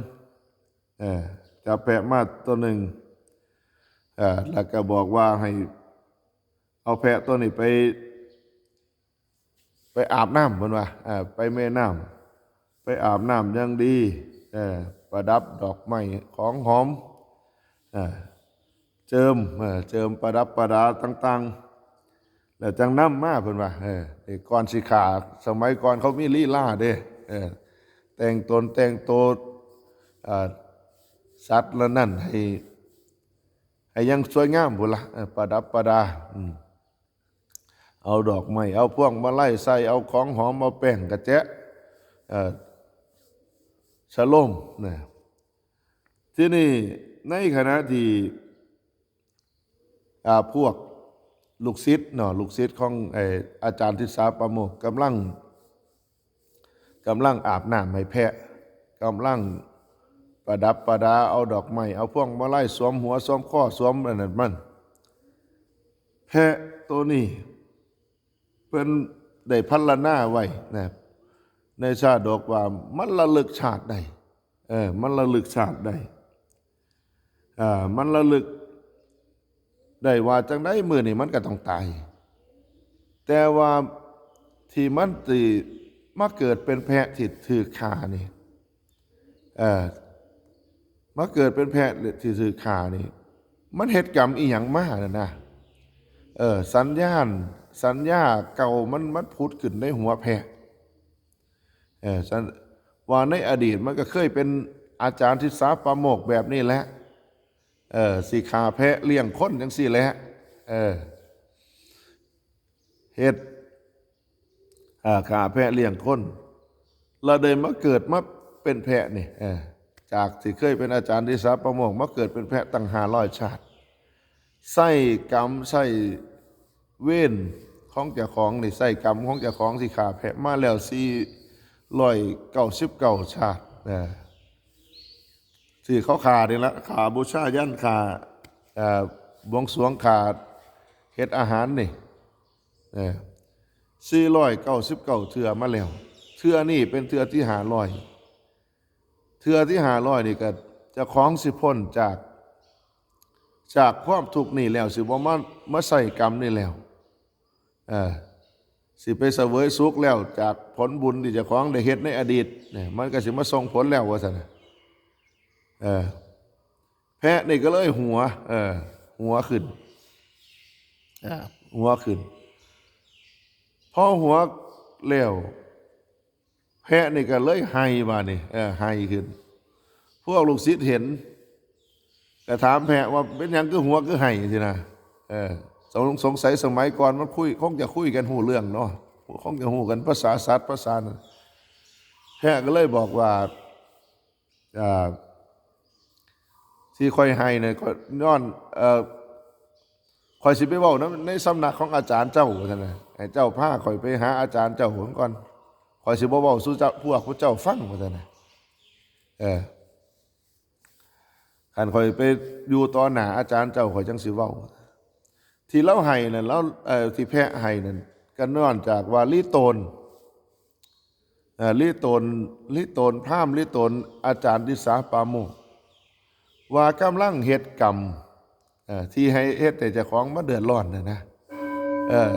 เออ จับแพะมาตัวหนึ่ง เออ แล้วก็บอกว่าให้เอาแพะตัวนี้ไป ไปอาบน้ำ เพิ่นว่า เออ ไปแม่น้ำ ไปอาบน้ำอย่างดี เออ ประดับดอกไม้ของหอม เออ เจิม เออ เจิมประดับประดาต่างๆ แล้วจังนำมา เพิ่นว่า เออ ไอ้ก่อนสิฆ่า สมัยก่อนเขามีลีลาเด้ เออ แต่งตนแต่งตัว เอ่อ สัตว์เหล่านั้นให้ ให้ยังสวยงามพุ้นละ เออ ประดับประดา อืม เอาดอกไม้ เอาพวงมาลัยใส่ เอาของหอม เอาแป้งกระแจะ เอ่อ ชะโลมนะ ที่นี่ในขณะที่ อ่า พวกลูกศิษย์เนาะ ลูกศิษย์ของ เอ่อ อาจารย์ทิสาปาโมกข์กำลัง กำลังอาบน้ำให้แพะ กำลังประดับประดา เอาดอกไม้ เอาพวงมาลัยสวมหัวสวมคอสวมอันนั้นมัน แพะตัวนี้เพิ่นได้พรรณนาไว้นะ ในชาดกว่ามันระลึกชาติได้ เออ มันระลึกชาติได้ อ่า มันระลึกได้ว่าจังใดมื้อนี้มันก็ต้องตาย แต่ว่าที่มันสิมาเกิดเป็นแพะที่ถูกฆ่านี่ เออ มาเกิดเป็นแพะที่ถูกฆ่านี่ มันเฮ็ดกรรมอีหยังมาน่ะนะ เออ สัญญาณ สัญญาเก่ามัน มันผุดขึ้นในหัวแพะ เออ สัญ- ว่าในอดีตมันก็เคยเป็นอาจารย์ทิสาปาโมกข์แบบนี้แหละ เออ สิฆ่าแพะเลี้ยงคนจังซี่แหละ เออ เฮ็ด อ่า ฆ่าแพะเลี้ยงคน แล้วได้มาเกิดมาเป็นแพะนี่ เออ จากที่เคยเป็นอาจารย์ทิสาปาโมกข์ มาเกิดเป็นแพะตั้งห้าร้อยชาติ ใช้กรรม ใช้เวรของเจ้าของนี่ ใช้กรรมของเจ้าของที่ฆ่าแพะมาแล้วสี่ร้อยเก้าสิบเก้าชาติ เออ ที่เขาฆ่านี่ละ ฆ่าบูชายัญ ฆ่า เอ่อ บวงสรวง ฆ่าเฮ็ดอาหารนี่ เออ สี่ร้อยเก้าสิบเก้าเทื่อมาแล้ว เทื่อนี้เป็นเทื่อที่ห้าร้อย เทื่อที่ห้าร้อยนี่ก็เจ้าของสิพ้นจาก จากความทุกข์นี่แล้ว สิบ่มา มาใช้กรรมนี่แล้ว เออ สิไปเสวยสุขแล้ว จากผลบุญที่เจ้าของได้เฮ็ดในอดีตเนี่ย มันก็สิมาส่งผลแล้วว่าซั่นน่ะ เออ แพะนี่ก็เลยหัว เออ หัวขึ้น อ่า หัวขึ้น พอหัวแล้ว แพะนี่ก็เลยไห้บาดนี้ เออ ไห้ขึ้น พวกลูกศิษย์เห็น ก็ถามแพะว่าเป็นหยังคือหัวคือไห้สินะ เออ สง- สงสัยสมัยก่อนมันคุย คงจะคุยกันฮู้เรื่องเนาะ คงจะฮู้กันภาษาสัตว์ภาษานั้น แพะก็เลยบอกว่า อ่า ที่ข้อยไห้เนี่ย ข้อยย้อน เอ่อ ข้อยสิไปเว้านำในสำนักของอาจารย์เจ้า ว่าซั่นน่ะ ให้เจ้าพาข้อยไปหาอาจารย์เจ้าก่อน ข้อยสิบ่เว้าสู่เจ้า พวกผู้เจ้าฟัง ว่าซั่นน่ะ เออ คันข้อยไปอยู่ต่อหน้าอาจารย์เจ้า ข้อยจั่งสิเว้า ที่ลาวไห้นั่น ลาว เอ่อ ที่แพะไห้นั่น ก็เนื่องจากว่าลิโตน เอ่อ ลิโตน ลิโตนพราหมณ์ ลิโตนอาจารย์ทิสาปาโมกข์ ว่ากำลังเฮ็ดกรรม เอ่อ ที่ให้เฮ็ดให้เจ้าของมาเดือดร้อนน่ะนะ เออ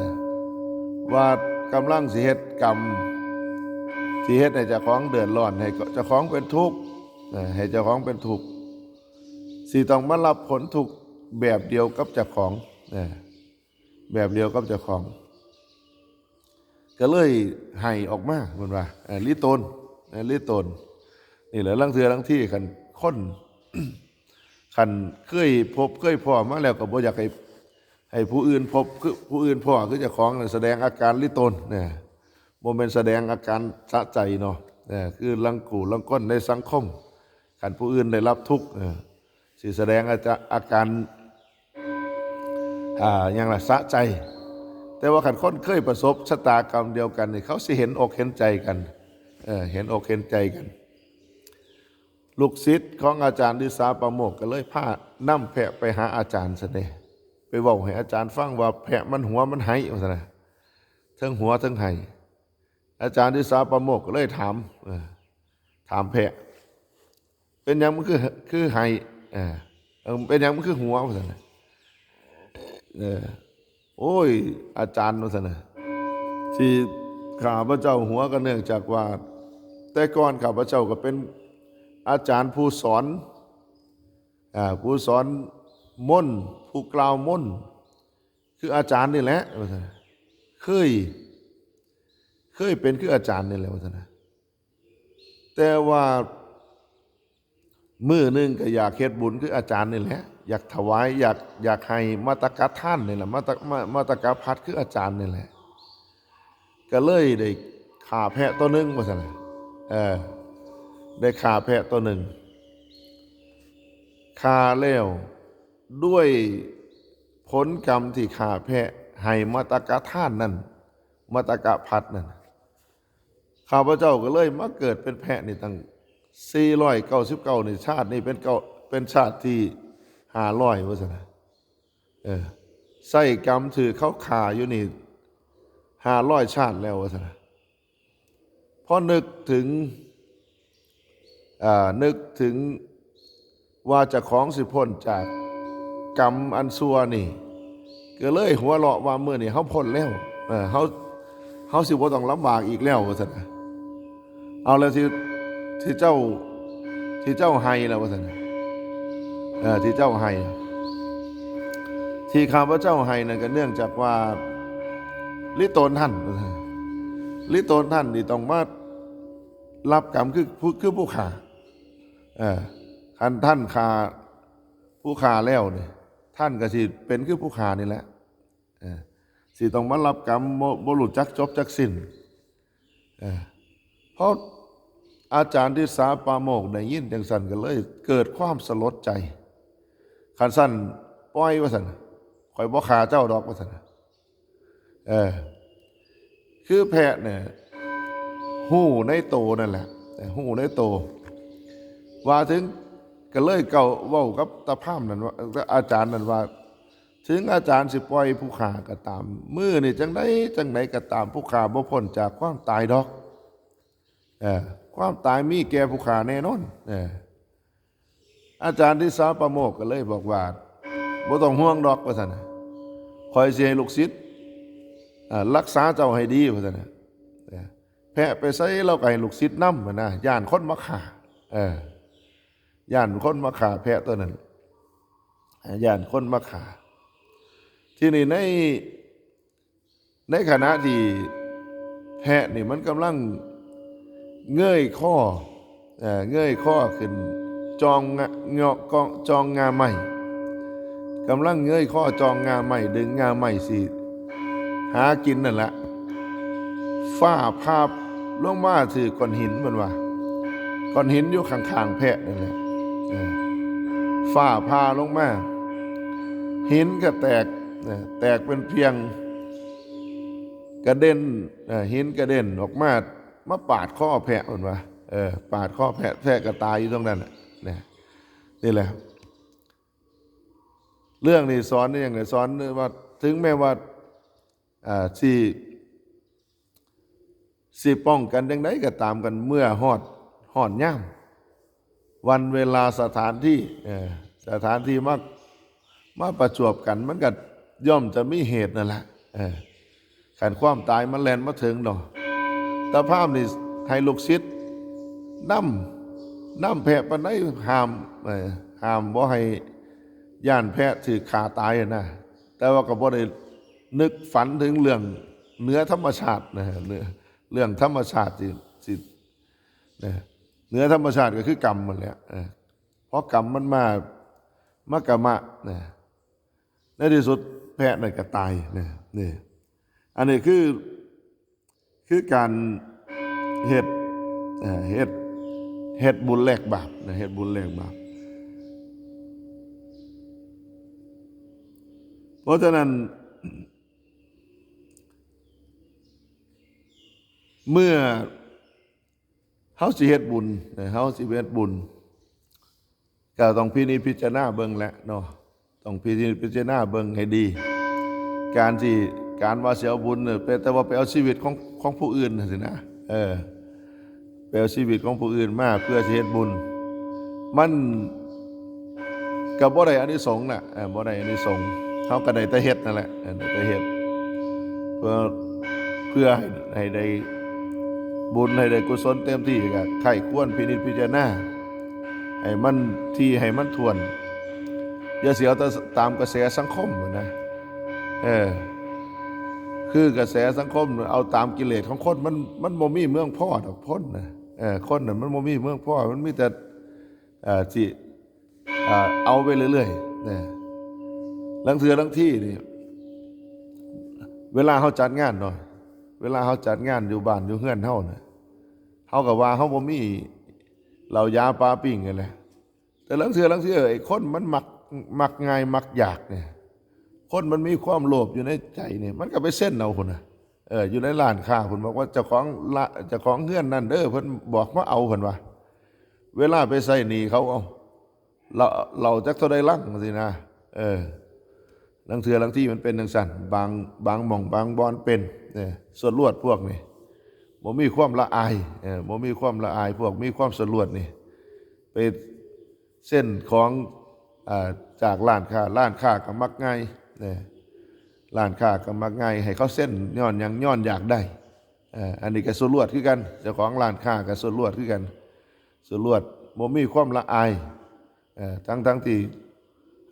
ว่ากำลังสิเฮ็ดกรรม ที่เฮ็ดให้เจ้าของเดือดร้อน ให้เจ้าของเป็นทุกข์ เออ ให้เจ้าของเป็นทุกข์ สิต้องมารับผลทุกข์แบบเดียวกับเจ้าของ เออ แบบเดียวกับเจ้าของ ก็เลยไห้ออกมา เพิ่นว่า เอ่อ ลิโตน เอ่อ ลิโตน นี่แหละ ลางเทื่อลางทีคันคน คันเคยพบเคยพ้อมาแล้วก็บ่อยากให้ ให้ผู้อื่นพบคือผู้อื่นพ้อคือเจ้าของนั่น แสดงอาการลิโตนนะ บ่แม่นแสดงอาการสะใจเนาะ เออ คือลางคู่ลางคนในสังคม คันผู้อื่นได้รับทุกข์ เออ สิแสดงอาจา อาการ อ่า หยังล่ะ สะใจ แต่ว่าคันคนเคยประสบชะตากรรมเดียวกันนี่ เขาสิเห็นอกเห็นใจกัน เออ เห็นอกเห็นใจกัน ลูกศิษย์ของอาจารย์ดิสาปาโมกข์ก็เลยพานำแพะไปหาอาจารย์ซะเด้ ไปเว้าให้อาจารย์ฟังว่าแพะมันหัวมันไห้ ว่าซั่นนะ เทิงหัวเทิงไห้ อาจารย์ดิสาปาโมกข์ก็เลยถาม เออ ถามแพะ เป็นหยังมันคือ คือไห้ เออ เออ เป็นหยังมันคือหัว ว่าซั่นน่ะ เออ โอ้ย อาจารย์ ว่าซั่นน่ะ ที่ข้าพเจ้าหัวก็เนื่องจากว่า แต่ก่อนข้าพเจ้าก็เป็นอาจารย์ผู้สอน อ่า ผู้สอนมนต์ ผู้กล่าวมนต์ คืออาจารย์นี่แหละ ว่าซั่นน่ะ เคย เคยเป็นคืออาจารย์นี่แหละ ว่าซั่นน่ะ แต่ว่ามื้อหนึ่งก็อยากเฮ็ดบุญคืออาจารย์นี่แหละ อยากถวาย อยาก อยากให้มตกทานนี่แหละ มต ม มตกพัดคืออาจารย์นี่แหละ ก็เลยได้ฆ่าแพะตัวหนึ่ง ว่าซั่นน่ะ เออ ได้ฆ่าแพะตัวหนึ่ง ฆ่าแล้ว ด้วยผลกรรมที่ฆ่าแพะให้มตกทานนั่น มตกพัดนั่น ข้าพเจ้าก็เลยมาเกิดเป็นแพะนี่ตั้งสี่ร้อยเก้าสิบเก้านี่ ชาตินี้เป็นเก้า เป็นชาติที่ห้าร้อย ว่าซั่นน่ะ เออ ใช้กรรมถือเขาฆ่าอยู่นี่ห้าร้อยชาติแล้ว ว่าซั่นน่ะ พอนึกถึง อ่า นึกถึงว่าเจ้าของสิพ้นจากกรรมอันชั่วนี่ ก็เลยหัวเราะว่ามื้อนี้เฮาพ้นแล้ว เออ เฮา เฮาสิบ่ต้องลำบากอีกแล้ว ว่าซั่นน่ะ เอาแล้วที่ ที่เจ้า ที่เจ้าไห้แล้ว ว่าซั่นน่ะ เออ ที่เจ้าไห้ ที่ข้าพเจ้าไห้นั่นก็เนื่องจากว่า ลิโตนท่าน ลิโตนท่านนี่ต้องมารับกรรมคือผู้ คือผู้ฆ่า เออ คันท่านฆ่าผู้ฆ่าแล้วนี่ ท่านก็สิเป็นคือผู้ฆ่านี่แหละ เออ สิต้องมารับกรรมบ่ บ่รู้จักจบจักสิ้น เออ เพราะอาจารย์ทิสาปาโมกข์ได้ยินจังซั่นก็เลยเกิดความสลดใจ คันซั่นปล่อย ว่าซั่น ข้อยบ่ฆ่าเจ้าดอก ว่าซั่น เออ คือแพะเนี่ยฮู้ในโตนั่นแหละ ฮู้ในโต ว่าถึง ก็เลยเก่าเว้ากับตาพราหมณ์นั่นว่า อาจารย์นั่นว่า ถึงอาจารย์สิปล่อยผู้ฆ่าก็ตาม มื้อนี่จังใดจังใดก็ตาม ผู้ฆ่าบ่พ้นจากความตายดอก เออ ความตายมีแก่ผู้ฆ่าแน่นอน เออ อาจารย์ทิสาปาโมกข์ก็เลยบอกว่า บ่ต้องห่วงดอก ว่าซั่นน่ะ ข้อยสิให้ลูกศิษย์ อ่า รักษาเจ้าให้ดี ว่าซั่นน่ะ เออ แพะไปไสเราก็ให้ลูกศิษย์นำหั้นนะ ย้านคนมาฆ่า เออ ย้านคนมาฆ่าแพะตัวนั้น ย้านคนมาฆ่า ทีนี้ใน ในขณะที่แพะนี่มันกำลังเงยคอ เอ่อ เงยคอขึ้น จองงะ เงาะ กอง จองง่าไม้ กำลังเงยคอจองง่าไม้ ดึงง่าไม้สิหากินนั่นแหละ ฟ้าผ่าลงมาถืกก้อนหิน เพิ่นว่า ก้อนหินอยู่ข้างๆแพะนั่นแหละ เออ ฟ้าผ่าลงมา หินก็แตก เออ แตกเป็นเพียง กระเด็น เออ หินกระเด็นออกมา มาปาดคอแพะ เพิ่นว่า เออ ปาดคอแพะ แพะก็ตายอยู่ตรงนั้นน่ะ นะ นี่แหละ เรื่องนี้สอนได้หยังไง สอนว่าถึงแม้ว่า อ่า สิ สิป้องกันจังใดก็ตามกัน เมื่อฮอด ฮอดยาม วันเวลาสถานที่ เออ สถานที่มา มาประจวบกัน มันก็ย่อมจะมีเหตุนั่นแหละ เออ คันความตายมันแล่นมาถึงเนาะ ตาพราหมณ์นี่ให้ลูกศิษย์นำ นำแพะปานใด ห้าม เออ ห้ามบ่ให้ย้านแพะถืกฆ่าตายนะ แต่ว่าก็บ่ได้นึกฝันถึงเรื่องเหนือธรรมชาตินะ เรื่อง เรื่องธรรมชาติสิ สิ นะ เหนือธรรมชาติก็คือกรรมนั่นแหละ เออ พอกรรมมันมา มากรรมะนะ ในที่สุดแพะนั่นก็ตายนะ นี่ อันนี้คือ คือการเฮ็ด เอ่อ เฮ็ด เฮ็ดบุญแลกบาปนะ เฮ็ดบุญแลกบาป เพราะฉะนั้น เมื่อเฮาสิเฮ็ดบุญนะ เฮาสิเฮ็ดบุญ ก็ต้องพินิจพิจารณาเบิ่งแหละเนาะ ต้องพินิจพิจารณาเบิ่งให้ดี การที่ การว่าสิเอาบุญเนี่ย แต่ว่าไปเอาชีวิตของ ของผู้อื่นน่ะสินะ เออ ไปเอาชีวิตของผู้อื่นมาเพื่อสิเฮ็ดบุญ มันก็บ่ได้อานิสงส์น่ะ เออ บ่ได้อานิสงส์ เฮาก็ได้แต่เฮ็ดนั่นแหละ เออ ได้แต่เฮ็ด เพื่อ เพื่อให้ ให้ได้บุญ ให้ได้กุศลเต็มที่ ก็ใคร่ควรพินิจพิจารณา ให้มันถี่ ให้มันถ้วน อย่าสิเอาแต่ตามกระแสสังคมนะ เออ คือกระแสสังคม เอาตามกิเลสของคน มัน มันบ่มีเมืองพอดอกคนนะ เออ คนน่ะมันบ่มีเมืองพอ มันมีแต่ เอ่อ สิ เอ่อ เอาไปเรื่อยๆนะ ลางเทื่อลางทีนี่ เวลาเฮาจัดงานเนาะ เวลาเฮาจัดงานอยู่บ้านอยู่เฮือนเฮาน่ะ เฮาก็ว่าเฮาบ่มีเหล้ายาปาปิ้งนั่นแหละ แต่ลางเทื่อลางเทื่อไอ้คนมันมัก มักง่ายมักอยากเนี่ย คนมันมีความโลภอยู่ในใจเนี่ย มันก็ไปเซ็นเอาพุ้นน่ะ เออ อยู่ในร้านค้าพุ้น บอกว่าเจ้าของละ เจ้าของเฮือนนั่นเด้อ เพิ่นบอกมาเอา เพิ่นว่า เวลาไปใช้หนี้เขา เอา เหล้า เหล้าจักเท่าใดลังจั่งซี้นะ เออ ลางเทื่อลางทีมันเป็นจั่งซั้น บาง บางหม่องบางบ่อนเป็น เออ ส่วนรวดพวกนี้ บ่มีความละอาย เออ บ่มีความละอาย พวกมีความส่วนรวดนี่ ไปเซ็นของ อ่า จากร้านค้า ร้านค้าก็มักง่าย เออ ร้านค้าก็มักง่าย ให้เขาเซ็นย้อนหยัง ย้อนอยากได้ เออ อันนี้ก็ส่วนรวดคือกัน เจ้าของร้านค้าก็ส่วนรวดคือกัน ส่วนรวด บ่มีความละอาย เออ ทั้งๆที่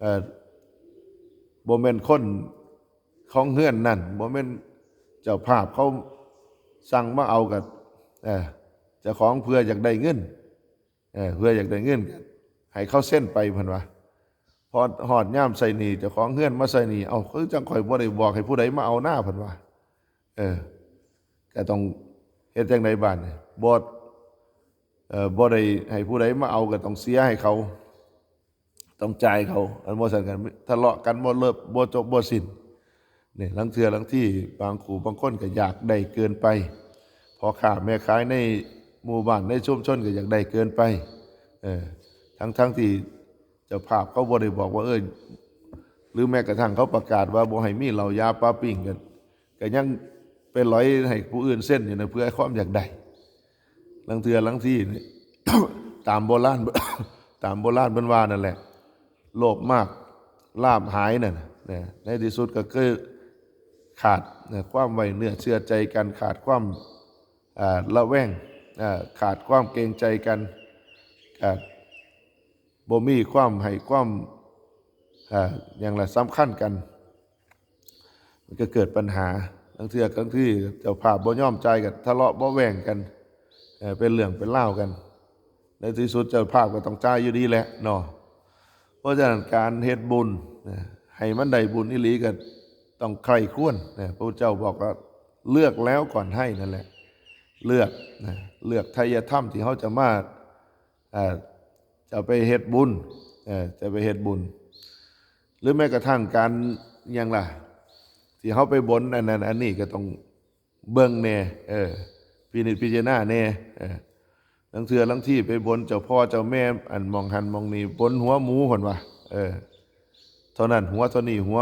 เออ บ่แม่นคนของเฮือนนั่น บ่แม่นเจ้าภาพเขาสั่งมาเอา ก็ เออ เจ้าของเพื่ออยากได้เงิน เออ เพื่ออยากได้เงิน ก็ให้เขาเซ็นไป เพิ่นว่า พอฮอดยามใช้หนี้ เจ้าของเฮือนมาใช้หนี้ เอ้า คือจั่งข้อยบ่ได้บอกให้ผู้ใดมาเอานา เพิ่นว่า เออ ก็ต้องเฮ็ดจั่งใดบาดนี้ บ่ เอ่อ บ่ได้ให้ผู้ใดมาเอา ก็ต้องเสียให้เขา ต้องจ่ายเขา อันบ่ซั้นก็ทะเลาะกันบ่เลิก บ่จบบ่สิ้น นี่ ลางเทื่อลางที บางคู่บางคนก็อยากได้เกินไป พ่อค้าแม่ขายในหมู่บ้านในชุมชนก็อยากได้เกินไป เออ ทั้งๆที่เจ้าภาพเขาบ่ได้บอกว่า เออ หรือแม้กระทั่งเขาประกาศว่าบ่ให้มีเหล้ายาปาปิ้ง ก็ ก็ยังไปหลอยให้ผู้อื่นเซ็นอยู่นะ เพื่อความอยากได้ ลางเทื่อลางทีนี่ ตามโบราณ ตามโบราณเพิ่นว่านั่นแหละ โลภมาก ลาภหายนั่นน่ะ นะ ในที่สุดก็คือขาด นะ ความไว้เนื้อเชื่อใจกัน ขาดความ อ่า ระแวง อ่า ขาดความเกรงใจกัน ขาด บ่มีความให้ความ อ่า หยังล่ะ สำคัญกัน มันก็เกิดปัญหา ลางเทื่อ ลางทีเจ้าภาพบ่ยอมจ่าย ก็ทะเลาะเบาะแว้งกัน เอ่อ เป็นเรื่องเป็นราวกัน ในที่สุดเจ้าภาพก็ต้องจ่ายอยู่ดีแหละเนาะ เพราะฉะนั้นการเฮ็ดบุญนะ ให้มันได้บุญอีหลีก็ต้องใคร่ครวญนะ พระพุทธเจ้าบอกว่าเลือกแล้วก่อนให้นั่นแหละ เลือกนะ เลือกไทยธรรมที่เขาจะมา อ่า จะไปเฮ็ดบุญ เออ จะไปเฮ็ดบุญ หรือแม้กระทั่งการหยังล่ะ ที่เขาไปบนอันนั้นอันนี้ก็ต้องเบิ่งแหน่ เออ พินิจพิจารณาแหน่ เออ ลางเทื่อลางทีไปบนเจ้าพ่อเจ้าแม่ อันหม่องหั้นหม่องนี่ บนหัวหมู เพิ่นว่า เออ เท่านั้นหัว เท่านี้หัว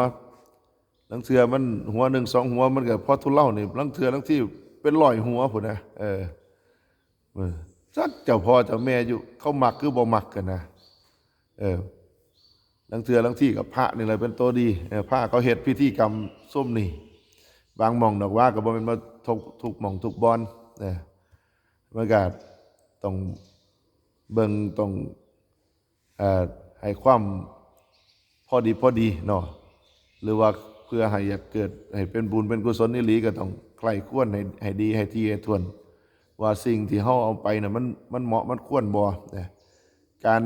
ลางเทื่อมันหัวหนึ่งสองหัว มันก็พอทุเลานี่ ลางเทื่อลางทีเป็นร้อยหัวพุ้นนะ เออ เออ จักเจ้าพ่อเจ้าแม่อยู่ เขามักคือบ่มักกันนะ เออ ลางเทื่อลางที่กับพระนี่แหละเป็นตัวดี เออ พระเขาเฮ็ดพิธีกรรมซุมนี่ บางหม่องดอกว่าก็บ่แม่นว่าทุกทุกหม่องทุกบ่อน เออ มันก็ต้องเบิ่ง ต้อง เอ่อ ให้ความพอดีพอดีเนาะ หรือว่าเพื่อให้อยากเกิดให้เป็นบุญเป็นกุศลอีหลีก็ต้องใคร่ครวญให้ให้ดีให้ถี่ให้ถ้วน ว่าสิ่งที่เฮาเอาไปน่ะมันมันเหมาะมันควรบ่นะ การ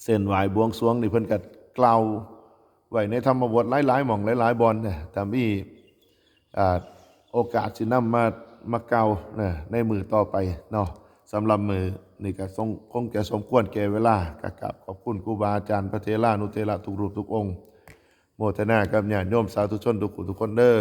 เส้นไหว้บวงสรวงนี่เพิ่นก็กล่าวไว้ในธรรมบทหลายๆหม่องหลายๆบ่อนนะ ถ้ามี อ่า โอกาสสินำมา มากล่าวนะ ในมื้อต่อไปเนาะ สำหรับมื้อนี้ก็สง- คงจะสมควรแก่เวลา ก็กราบขอบคุณครูบาอาจารย์พระเถรานุเถระทุกรูปทุกองค์ โมทนากับญาติโยมสาธุชนทุกผู้ทุกคนเด้อ